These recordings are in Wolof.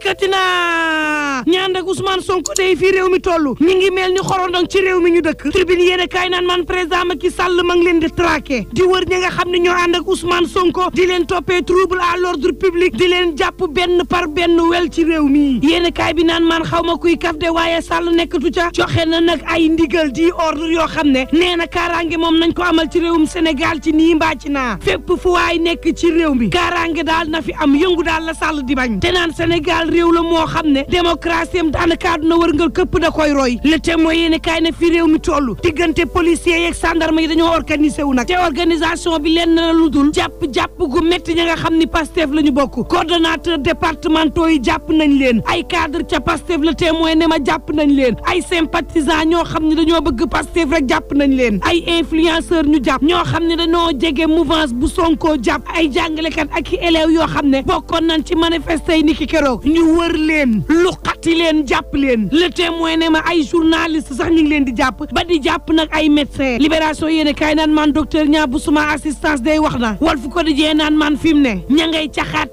dikkati na ñaan ak Ousmane Sonko day fii réew mi toll ñi ngi mel ni xorondong ci réew mi ñu dëkk tribune yéen a kaay naan man président Macky Sall ma ngi leen di traqué di wër ñi nga xam ne ñoo ànd ak Ousmane Sonko di leen toppee trouble à l'ordre public di leen jàpp benn par benn wel ci réew mi yéen a kaay bi naan man xaw ma kuy kaf de waaye Sall nekkatu ca joxe na nag ay ndigal di ordre yoo xam ne nee na kaaraange moom nañ ko amal ci réewum Sénégal ci nii mbaa ci naa fépp fu waay nekk ci réew mi kaaraange daal na fi am yëngu daal la Sall di bañ te naan Sénégal réew la moo xam ne démocratie am daanaka àdduna wërngal këpp da koy roy le témoin yéen kaay ne fi réew mi toll diggante policiers yeeg gendarme yi dañoo organisé wu nag te organisation bi leen na lu dul jàpp gu métti ña nga xam ni Pastef la ñu bokk coordonnateur départementaux yi jàpp nañ leen ay cadre ca Pastef le témoin ne ma jàpp nañ leen ay sympathisants ñoo xam ne dañoo bëgg Pastef rek jàpp nañ leen ay influenceurs ñu jàpp ñoo xam ne dañoo jege mouvance bu Sonko jàpp ay jàngalekat ak i élèves yoo xam ne bokkoon nañ ci manifester yi ni ki keroog ñu wër leen lu xati leen jàpp leen le témoin ne ma ay journaliste sax ñu ngi leen di jàpp ba di jàpp nag ay médecins libération yéene kaay naan man docteur Niang bu suma assistance day wax na Walf Quotidien naan man fi mu ne ña ngay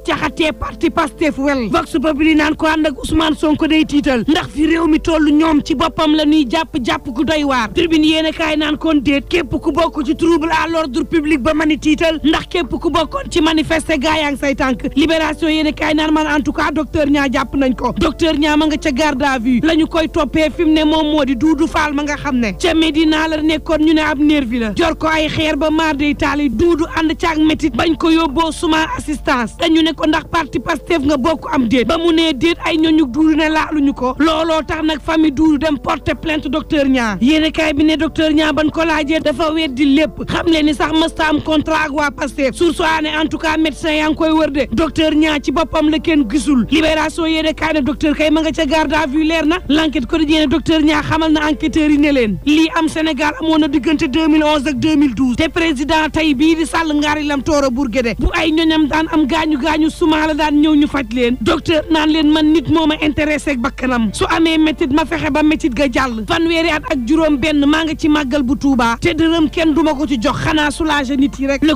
caxatee parti Pastef wel Vox Populi naan ko ànd ak Ousmane Sonko day tiital ndax fi réew mi toll ñoom ci boppam la ñuy jàpp ku doy waar tribune yéene kaay naan kon déet képp ku bokk ci trouble à l'ordre public ba mani tiital ndax képp ku bokkoon ci manifester gaa yaa ngi say tànk libération yéene kaay naan man en tout cas docteur Niang jàpp nañ ko docteur Niang ma nga ca garde à vue la ñu koy toppee fi mu ne moom moo di Doudou Fall ma nga xam ne ca Médina la nekkoon ñu ne ab nervi la jor ko ay xeer ba maar day taali Doudou ànd caag métit bañ ko yóbboo suma assistance dañu ne ko ndax parti Pastef nga bokk am déet ba mu nee déet ay ñooñu Doudou ne laaluñu ko looloo tax nag famille Doudou dem porter plainte docteur Niang yéene kaay bi ne docteur Niang ban ko laajee dafa weddi lépp xam leen ni sax mësta am contrat ak waa Pastef source ne en tout cas médecin yaa ngi koy wër de docteur Niang ci boppam la kenn gisul libération yéene kaay ne docteur kay ma nga ca garde à vue leer na l'enquête quotidien ne docteur Niang xamal na enquêteurs yi ne leen lii am Sénégal amoon na diggante 2011 ak 2012 te président tey bii di Sall ngaari lam tooro Bourguédé bu ay ñoñam daan am gaañu suma la daan ñëw ñu faj leen docteur naan leen man nit moo ma intéressé ak bakkanam su amee métit ma fexe ba métit ga jàll fanweeri at ak juróom benn maa nga ci màggal bu Touba te dërëm kenn duma ko ci jox xanaa soulager nit yi rek le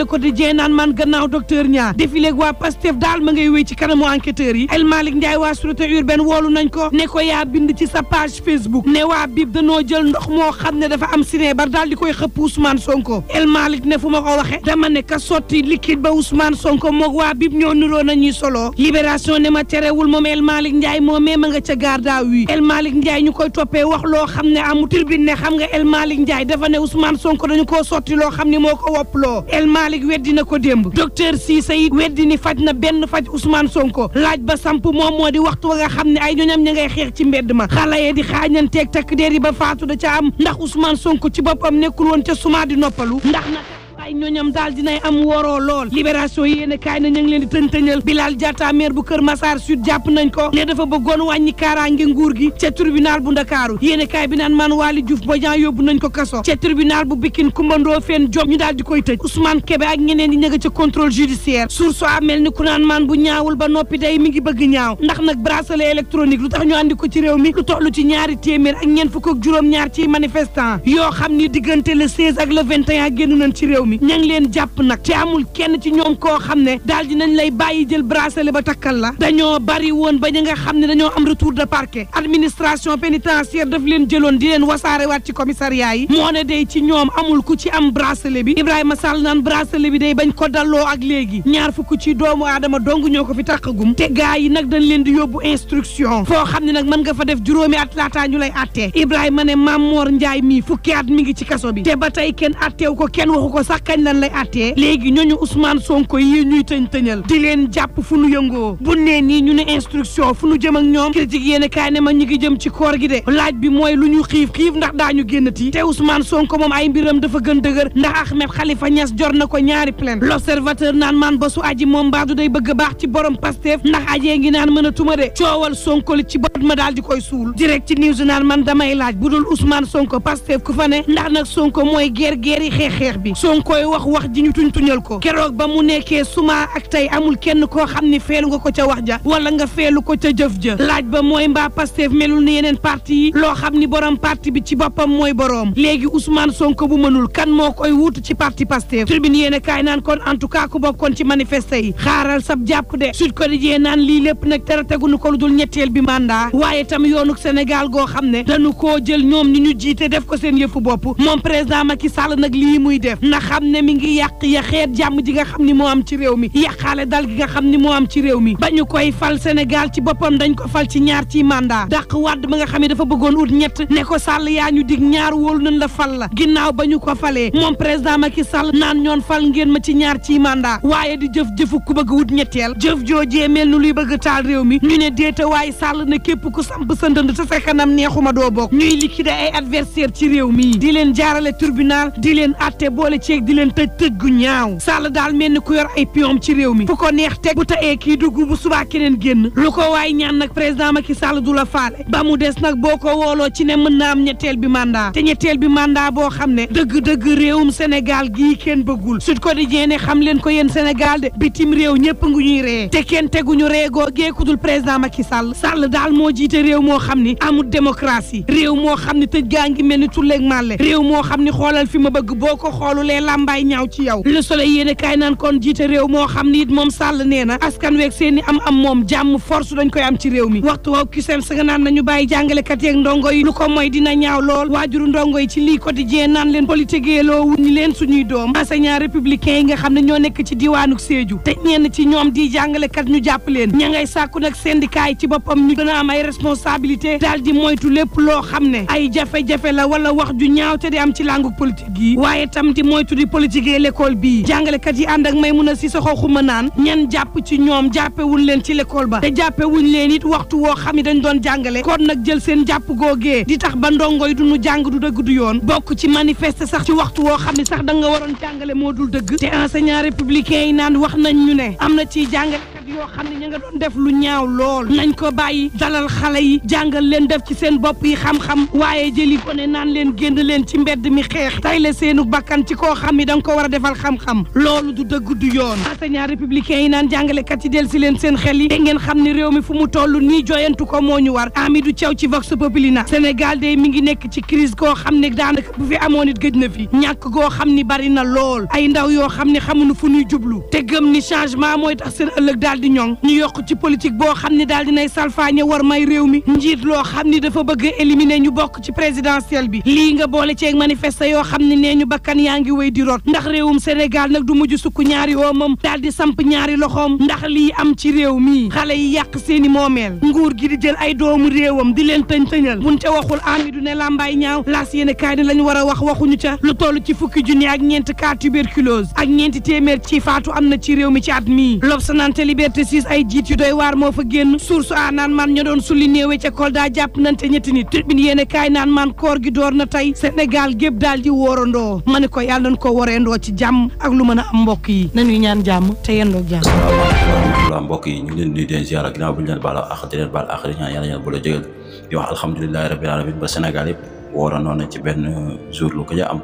quotidien naan man gannaaw docteur Niang défilé waa Pastef daal ma ngay wéy ci kanamu enquêteurs yi El Malick Ndiaye waa sûreté urbaine woolu nañ ko ne ko yaa bind ci sa page Facebook ne waa bib danoo jël ndox moo xam ne dafa am sinébar daal di koy xëpp Ousmane Sonko El Malick ne fu ma ko waxe dama ne ka sotti liquide ba Ousmane Sonko moog waa bib ñoo nuroo nañuy solo libération ne ma terewul moom El Malick Ndiaye moomee ma nga ca garde à vue El Malick Ndiaye ñu koy toppee wax loo xam ne amu tribune ne xam nga El Malick Ndiaye dafa ne Ousmane Sonko dañu koo sotti loo xam ne moo ko woppaloo El Malick weddi na ko démb docteur Cissé it weddi ni faj na benn faj Ousmane Sonko laaj ba samp moom moo di waxtu wa nga xam ne ay ñoñam ña ngay xeex ci mbedd ma xale yi di xaañanteeg takk der yi ba faatu da ca am ndax Ousmane Sonko ci boppam nekkul woon ca suma di noppalu ndax na ay ñooñam daal dinay am woroo lool libération yéene kaay na ñu ngi leen di tëntëñal Bilal Diatta maire bu Kër Massar Sud jàpp nañ ko ne dafa bëggoon wàññi kaaraange nguur gi ca tribunal bu Ndakaaru yéene kaay bi naan man Waly Diouf Bodian yóbbu nañ ko kaso ca tribunal bu Pikine Coumba Ndoffène Diop ñu daal di koy tëj Ousmane Kébé ak ñeneen ñi ñëga ca contrôle judiciaire source a mel ni ku naan man bu ñaawul ba noppi day mi ngi bëgg ñaaw ndax nag bracelet électronique lu tax ñu andi ko ci réew mi lu toll ci ñaari téeméer ak ñeent fukk ak juróom-ñaar ci manifestant yoo xam ni diggante le 16 ak le 21 génn nañ ci réew mi ña ngi leen jàpp nag te amul kenn ci ñoom koo xam ne daal dinañ lay bàyyi jël bracelet ba takkal la dañoo bari woon ba ña nga xam ne dañoo am retour de parquet administration pénitentiaire daf leen jëloon di leen wasaare waat ci commissariat yi moo ne day ci ñoom amul ku ci am bracelet bi Ibrahima Sall naan bracelet bi day bañ ko dalloo ak léegi ñaar fukk ci doomu aadama dong ñoo ko fi takkagum te gaa yi nag dañ leen di yóbbu instruction foo xam ne nag mën nga fa def juróomi at laataa ñu lay attee Ibrahima ne Mamor Ndiaye mii fukki at mi ngi ci kaso bi te ba tey kenn atteew ko kenn waxu ko sax kañ lan lay attee léegi ñooñu Ousmane Sonko yi ñuy tëñal di leen jàpp fu nu yëngoo bu nee nii ñu ne instruction fu nu jëm ak ñoom critique yéen kaay ne ma ñu ngi jëm ci koor gi de laaj bi mooy lu ñu xiif ndax daañu génnati te Ousmane Sonko moom ay mbiram dafa gën dëgër ndax Ahmed Khalifa Niass jor na ko ñaari plainte l'observateur naan man ba su aji moom mbaadu day bëgg a baax ci borom Pastef ndax ajee ngi naan mën a tuma de coowal Sonko li ci bot ma daal di koy suul direct ci news naan man damay laaj bu dul Ousmane Sonko Pastef ku fa ne ndax nag Sonko mooy guerre yi xeex bi Sonko koy wax ji ñu tuñal ko keroog ba mu nekkee suma ak tey amul kenn koo xam ni feelu nga ko ca wax ja wala nga feelu ko ca jëf ja laaj ba mooy mbaa Pastef melul ni yeneen parti yi loo xam ni borom parti bi ci boppam mooy boroom léegi Ousmane Sonko bu mënul kan moo koy wuutu ci parti Pastef Tribune yéen a kaay naan kon en tout cas ku bokkoon ci manifeste yi xaaral sab jàpp de Sud Quotidien naan lii lépp nag tere teguñu ko lu dul ñetteel bi mandat waaye tam yoonu Sénégal goo xam ne dañu koo jël ñoom ni ñu jiite def ko seen yëfu bopp moom président Macky Sall nag lii muy def na xam ne mi ngi yàq yaxeet jàmm ji nga xam ni moo am ci réew mi yàqaale dal gi nga xam ni moo am ci réew mi ba ñu koy fal Sénégal ci boppam dañ ko fal ci ñaar ci mandat dàq Wàdd ma nga xam ne dafa bëggoon ut ñett ne ko Sall yaa ñu dig ñaar wóolu nañ la fal la ginnaaw ba ñu ko falee moom président Macky Sall naan ñoon fal ngeen ma ci ñaar ci mandat waaye di jëf-jëfu ku bëgg wut ñetteel jëf joojee mel nu luy bëgg taal réew mi ñu ne déeta waaye Sall na képp ku samp sa ndënd te sa kanam neexuma doo bokk ñuy liquider ay adversaire ci réew mi di leen jaarale tribunal di leen atte boole ceeg di leen tëj gu ñaaw Sall daal mel ni ku yor ay pion ci réew mi fu ko neex teg bu tayee kii dugg bu subaa keneen génn lu ko waay ñaan nag président Macky Sall du la faale ba mu des nag boo ko wooloo ci ne mën na am ñetteel bi mandat te ñetteel bi mandat boo xam ne dëgg-dëgg réewum Sénégal gii kenn bëggul Sud Quotidien ne xam leen ko yéen Sénégal de bitim réew ñëpp ngu ñuy ree te kenn teguñu reegoo geekudul président Macky Sall Sall daal moo jiite réew moo xam ni amul démocratie réew moo xam ni tëj gaa ngi mel ni tulleeg màlle réew moo xam ni xoolal fi ma bëgg boo ko xoolulee làmbaay ñaaw ci yow Le Soleil yéene kaay naan kon jiite réew moo xam ni it moom Sall nee na askan weeg seeni am moom jàmm force dañ koy am ci réew mi waxtu waaw kisel sa nga naan nañu bàyyi jàngalekat yeeg ndongo yi lu ko mooy dina ñaaw lool waajuru ndongo yi ci lii quotidien naan leen politique loo wuñu leen suñuy doom enseignant républicain yi nga xam ne ñoo nekk ci diwaanu Sédhiou te ñenn ci ñoom di jàngalekat ñu jàpp leen ña ngay sàkku nag syndicat yi ci boppam ñu gën a am ay responsabilité daal di moytu lépp loo xam ne ay jafe-jafe la wala wax ju ñaaw te di am ci langue politique yi waaye tam di moytu di politique l'école bii jàngalekat yi ànd ak Maimouna Sissoko xuma naan ñan jàpp ci ñoom jàppewuñ leen ci l'école ba te jàppewuñ leen it waxtu woo xam ne dañ doon jàngale kon nag jël seen jàpp googee di tax ba ndongo yi duñu jàng du dëgg du yoon bokk ci manifester sax ci waxtu woo xam ne sax da nga waroon jàngale moo dul dëgg te enseignant républicain yi naan wax nañ ñu ne am na ci jàngalekat yoo xam ne ña nga doon def lu ñaaw lool nañ ko bàyyi dalal xale yi jàngal leen def ci seen bopp yi xam-xam waaye jëli ko ne naan leen génn leen ci mbedd mi xeex tay la seenu bakkan ci koo xam ni da nga ko war a defal xam-xam loolu du dëgg du yoon enseignant républicain yi naan jàngalekat yi del si leen seen xel yi te ngeen xam ne réew mi fu mu toll nii joyantu ko moo ñu war Amidou Thiaw ci Vox Populi na Sénégal de mi ngi nekk ci crise koo xam ne daanaka bu fi amoon it gëj na fi ñàkk goo xam ni bari na lool ay ndaw yoo xam ne xamuñu fu ñuy jublu te gëm ni changement mooy tax seen ëllëg daal di ñoŋ ñu yokk ci politique boo xam ne daal dinay salfaañe war may réew mi njiit loo xam ni dafa bëgg a éliminer ñu bokk ci présidentielle bi lii nga boole ceeg manifeste yoo xam ne nee ñu bakkan yaa ngi wéy di rot ndax réewum Sénégal nag du mujj sukk ñaari oomam daal di samp ñaari loxoom ndax lii am ci réew mi xale yi yàq seeni moomeel nguur gi di jël ay doomu réewam di leen tëñ-tëñal buñ ca waxul Amidou ne lambaay ñaaw laas yéene kaay ne lañu war a wax waxuñu ca lu toll ci fukki junni ak ñeent cas tuberculose ak ñeenti téeméer ci faatu am na ci réew mi ci at mii l'Observateur Liberté 6 ay jiit yu doy waar moo fa génn source a naan man ña doon sulli néewe ca Kolda jàpp nante ñetti nit Tribune yéene kaay naan man koor gi door na tey Sénégal gépp daal di wóorandoo ma ne ko yàlla nañ ko woreendoo ci jàmm ak lu mën a am mbokk yi nañuy ñaan jàmm te yendoog jàmm salaamaaleykum mbokk yi ñu ngi leen di leen ziar ginnaaw bu ñu leen baal ak di leen baal ak di ñaan yàlla ñaan bu la jégal di wax alhamdulilahi rabbil alamin ba Sénégal yëpp woorandoo nañ ci benn jour lu ko ja am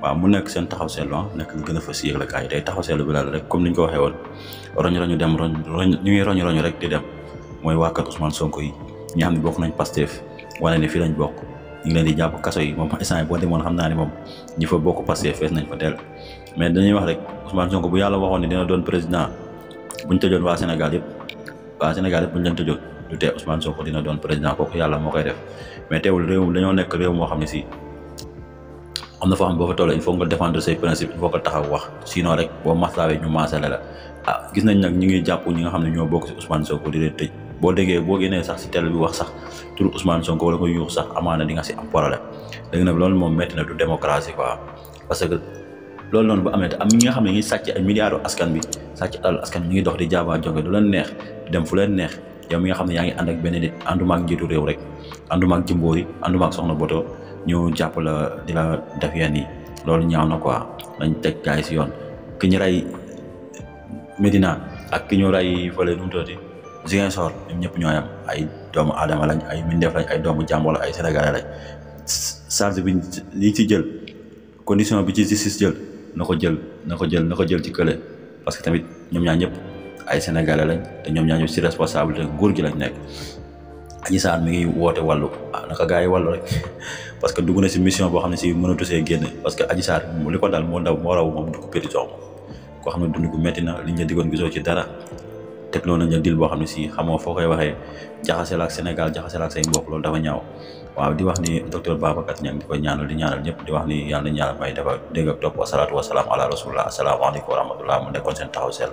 waaw mu nekk seen taxaw seetlu nekk lu gën a fas yéeg la kaay day taxaw seetlu bi la rek comme ni ñu ko waxee woon roñ dem ñu ngi roñ rek di dem mooy waa kat Ousmane Sonko yi ñi xam ne bokk nañ Pastef wane ne fii lañ bokk ñu ngi leen di jàpp kaso yi moom instant boo demoon xam naa ne moom ñi fa bokk Pastef fees nañ fa teel mais dañuy wax rek Ousmane Sonko bu yàlla waxoon ne dina doon président buñ tëjoon waa Sénégal yëpp buñ leen tëjoon du tee Ousmane Sonko dina doon président kooku yàlla moo koy def mais teewul réew dañoo nekk réew moo xam ne si am na foo xam boo fa toll il faut nga défendre say principes il faut nga taxaw wax sinon rek boo maslaawee ñu maasale la gis nañ nag ñi ngi jàpp ñi nga xam ne ñoo bokk si Ousmane Sonko di leen tëj boo déggee boo génnee sax si télé bi wax sax tur Ousmane Sonko wala nga yuux sax amaana di nga si am problème léegi nag loolu moom métti na du démocratie quoi parce que loolu noonu bu amee te am ñi nga xam ne ñi sàcc ay milliards askan bi sàcc alal askan bi ñu ngi dox di jaaba jonge du leen neex dem fu leen neex yow mi nga xam ne yaa ngi ànd ak benn nit ànduma ak njiitu réew rek ànduma ak Jimbori yi ànduma ak Soxna Boto ñu jàpp la di la def yenn yi loolu ñaaw na quoi dañ teg gaay si yoon ki ñu rey Médina ak ki ñu rey fële nu mu tuddati Ziguinchor ñoom ñëpp ñoo yam ay doomu aadama lañ ay mbindeef lañ ay doomu jàmm wala ay sénégalais lañ charge bi li ci jël condition bi ci justice jël na ko jël ci kële parce que tamit ñoom ñaar ñëpp ay sénégalais lañ te ñoom ñaar ñëpp ci responsabilité nguur gi lañ nekk. Adji Sarr mi ngi woote wàllu naka gars yi wàllu rek parce que dugg na si mission boo xam ne si mënatu see génn parce que Adji Sarr li ko daal moo raw moom du ko prison koo xam ne dund gu métti na liñ la diggoon gisoo ci dara tegloo nañ la dil boo xam ne si xamoo foo koy waxee jaxaseel ak Sénégal jaxaseel ak say mbokk loolu dafa ñaaw. waaw di wax ni docteur Babacar Niang di koy ñaanal di ñaanal ñëpp di wax ni yàlla nañu yàlla may dafa dégg ak topp wasalaatu wasalaam ala rasulillah asalaamaaleykum wa rahmatullah mu nekkoon seen taxaw seel